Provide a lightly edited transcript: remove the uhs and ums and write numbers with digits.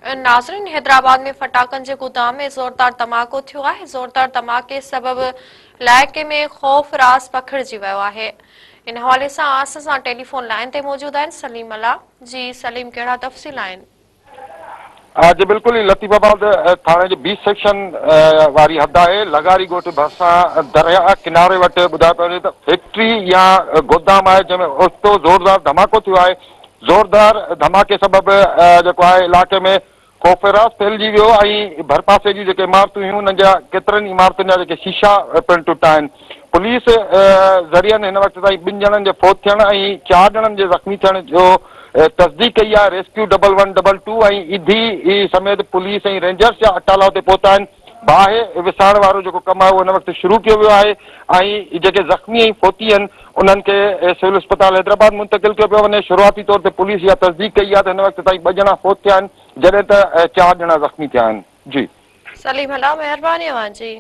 ناظرين حيدرآباد ۾ ڦٽاڪن جي گودام ۾ زوردار ڌماڪو ٿيو آهي، زوردار ڌماڪي سبب علائقي ۾ خوف راز پکڙجي ويو آهي. ان حوالي سان اسان سان ٽيليفون لائين تي موجود آهن سليم ملاح، جي سليم ڪهڙا تفصيل آهن؟ جي بلڪل هي لطيف آباد ٿاڻي جي بي سيڪشن واري حد آهي لغاري ڳوٺ ڀرسان درياء ڪناري وٽ ٻڌايو پيو وڃي ته فيڪٽري يا گودام آهي جنهن ۾ اوچتو زوردار ڌماڪو ٿيو آهي زوردار ڌماڪي سبب جيڪو آهي علائقي ۾ خوف هراس ڦهلجي ويو ۽ ڀرپاسي جون جيڪي عمارتون هيون انهن جا ڪيترن عمارتن جا جيڪي شيشا پڻ ٽٽا آهن. پوليس ذريعن هن وقت تائين ٻن ڄڻن جي فوت ٿيڻ ۽ چار ڄڻن جي زخمي ٿيڻ جو تصديق ڪئي آهي. Rescue double one double two ۽ Edhi سميت پوليس ۽ رينجرز جا اٽالا اتي پهتا آهن. باهه وسائڻ وارو جيڪو ڪم آهي اهو هن وقت شروع ڪيو ويو آهي ۽ جيڪي زخمي ۽ فوتي آهن انهن کي سول اسپتال حيدرآباد منتقل ڪيو پيو وڃي، شروعاتي طور تي پوليس اها تصديق ڪئي آهي ته هن وقت تائين ٻه ڄڻا فوت ٿيا آهن جڏهن ته چار ڄڻا زخمي ٿيا آهن. جي. سليم الله مهرباني اوهان جي.